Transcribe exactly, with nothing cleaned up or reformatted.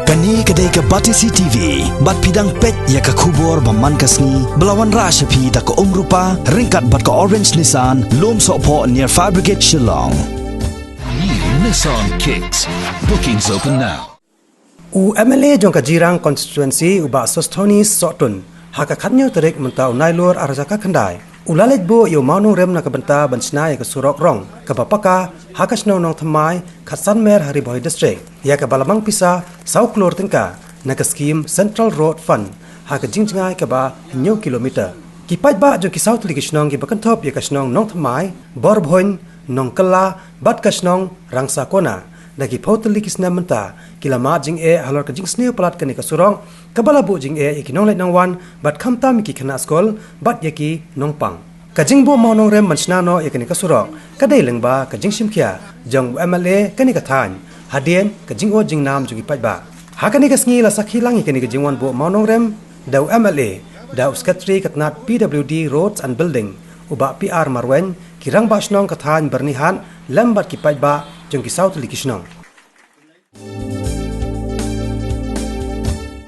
Kane ka dei ka Batesi T V, bad phi dang peit ïa ka khubor ba man ka sngi, ba la wanrah sha phi da ka Umrupa, ryngkat bad ka Orange Nissan, Lumsohphoh near Fire Brigade Shillong. New Nissan Kicks. Bookings open now. U M L A jong ka Jirang Constituency u Bah Sosthenes Sohtun, ha ka khathynñiew tarik mynta u Nailur arhajar khatkhyndai, u la leit buh ïa u mawnongrim na ka bynta ban shna ïa ka surok rong kaba paka ha ka shnong Nongthymmai, khatsan mer ha Ri Bhoi District, ïa kaba la mang pisa saw klur tyngka na ka skhim Central Road Fund, ha ka jingjngai kaba hynñiew kilometer. Ki paidbah jong ki saw tylli ki shnong kiba kynthup ïa ka shnong Nongthymmai, Borbhuiñ, Nongkylla, bad ka shnong Rangsakona, da ki phew tylli ki snem mynta ki la mad jingeh halor ka jingsniew palat kane ka surok, kaba la buh jingeh ïa ki nongleit nongwan bad khamtam ïa ki khynnah skul bad ïa ki nongpang. Ka jingbuh mawnongrim ban shna noh ïa kane ka surok ka dei lyngba ka jingshimkhia jong u M L A kane ka thaiñ, hadien ka jingud jingnam jong ki paidbah. Ha kane ka sngi la sakhi lang ïa kane ka jingwan buh mawnongrim da u M L A, da u Secretary ka tnat P W D Roads and Building, u Bah P R Marwein, ki rangbah shnong ka thaiñ Byrnihat, lem bad ki paidbah jong ki saw tylli ki shnong.